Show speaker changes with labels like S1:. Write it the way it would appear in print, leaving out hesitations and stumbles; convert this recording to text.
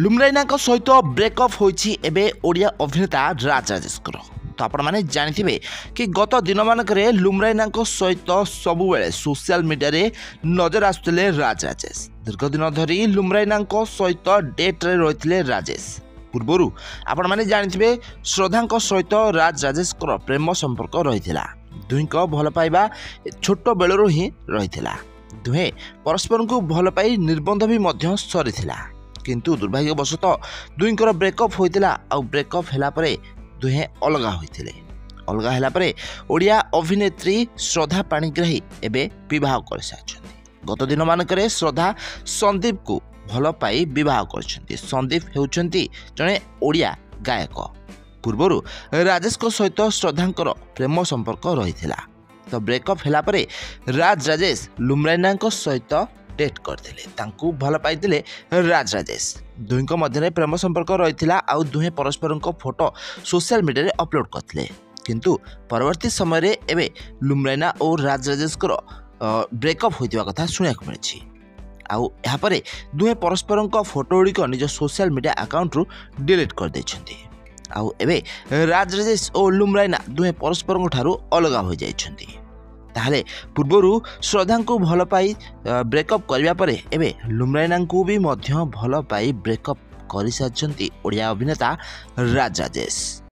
S1: ଲୁମ୍ରାଇନାଙ୍କ ସହିତ ବ୍ରେକଅପ୍ ହୋଇଛି ଏବେ ଓଡ଼ିଆ ଅଭିନେତା ରାଜ ରାଜେଶଙ୍କର। ତ ଆପଣମାନେ ଜାଣିଥିବେ କି ଗତ ଦିନମାନଙ୍କରେ ଲୁମ୍ରାଇନାଙ୍କ ସହିତ ସବୁବେଳେ ସୋସିଆଲ ମିଡ଼ିଆରେ ନଜର ଆସୁଥିଲେ ରାଜ ରାଜେଶ। ଦୀର୍ଘ ଦିନ ଧରି ଲୁମ୍ରାଇନାଙ୍କ ସହିତ ଡେଟ୍ରେ ରହିଥିଲେ ରାଜେଶ। ପୂର୍ବରୁ ଆପଣମାନେ ଜାଣିଥିବେ ଶ୍ରଦ୍ଧାଙ୍କ ସହିତ ରାଜ ରାଜେଶଙ୍କର ପ୍ରେମ ସମ୍ପର୍କ ରହିଥିଲା। ଦୁହିଁଙ୍କ ଭଲ ପାଇବା ଛୋଟ ବେଳରୁ ହିଁ ରହିଥିଲା। ଦୁହେଁ ପରସ୍ପରଙ୍କୁ ଭଲ ପାଇ ନିର୍ବନ୍ଧ ବି ମଧ୍ୟ ସରିଥିଲା, କିନ୍ତୁ ଦୁର୍ଭାଗ୍ୟବଶତଃ ଦୁହିଁଙ୍କର ବ୍ରେକଅପ୍ ହୋଇଥିଲା। ଆଉ ବ୍ରେକଅପ୍ ହେଲା ପରେ ଦୁହେଁ ଅଲଗା ହୋଇଥିଲେ। ଅଲଗା ହେଲା ପରେ ଓଡ଼ିଆ ଅଭିନେତ୍ରୀ ଶ୍ରଦ୍ଧା ପାଣିଗ୍ରାହୀ ଏବେ ବିବାହ କରିସାରିଛନ୍ତି। ଗତ ଦିନମାନଙ୍କରେ ଶ୍ରଦ୍ଧା ସନ୍ଦୀପକୁ ଭଲ ପାଇ ବିବାହ କରିଛନ୍ତି। ସନ୍ଦୀପ ହେଉଛନ୍ତି ଜଣେ ଓଡ଼ିଆ ଗାୟକ। ପୂର୍ବରୁ ରାଜେଶଙ୍କ ସହିତ ଶ୍ରଦ୍ଧାଙ୍କର ପ୍ରେମ ସମ୍ପର୍କ ରହିଥିଲା। ତ ବ୍ରେକଅପ୍ ହେଲା ପରେ ରାଜ ରାଜେଶ ଲୁମ୍ରାଇନାଙ୍କ ସହିତ ଡେଟ୍ କରିଥିଲେ। ତାଙ୍କୁ ଭଲ ପାଇଥିଲେ ରାଜ ରାଜେଶ। ଦୁହିଁଙ୍କ ମଧ୍ୟରେ ପ୍ରେମ ସମ୍ପର୍କ ରହିଥିଲା ଆଉ ଦୁହେଁ ପରସ୍ପରଙ୍କ ଫଟୋ ସୋସିଆଲ ମିଡ଼ିଆରେ ଅପଲୋଡ଼ କରିଥିଲେ। କିନ୍ତୁ ପରବର୍ତ୍ତୀ ସମୟରେ ଏବେ ଲୁମ୍ରାଇନା ଓ ରାଜ ରାଜେଶଙ୍କର ବ୍ରେକଅପ୍ ହୋଇଥିବା କଥା ଶୁଣିବାକୁ ମିଳିଛି। ଆଉ ଏହାପରେ ଦୁହେଁ ପରସ୍ପରଙ୍କ ଫଟୋ ଗୁଡ଼ିକ ନିଜ ସୋସିଆଲ ମିଡ଼ିଆ ଆକାଉଣ୍ଟରୁ ଡିଲିଟ୍ କରିଦେଇଛନ୍ତି। ଆଉ ଏବେ ରାଜ ରାଜେଶ ଓ ଲୁମ୍ରାଇନା ଦୁହେଁ ପରସ୍ପରଙ୍କ ଠାରୁ ଅଲଗା ହୋଇଯାଇଛନ୍ତି। ତାହେଲେ ପୂର୍ବରୁ ଶ୍ରଦ୍ଧାଙ୍କୁ ଭଲ ପାଇ ବ୍ରେକଅପ୍ କରିବା ପରେ ଏବେ ଲୁମ୍ରାଇନାଙ୍କୁ ବି ମଧ୍ୟ ଭଲ ପାଇ ବ୍ରେକଅପ୍ କରିସାରିଛନ୍ତି ଓଡ଼ିଆ ଅଭିନେତା ରାଜ ରାଜେଶ।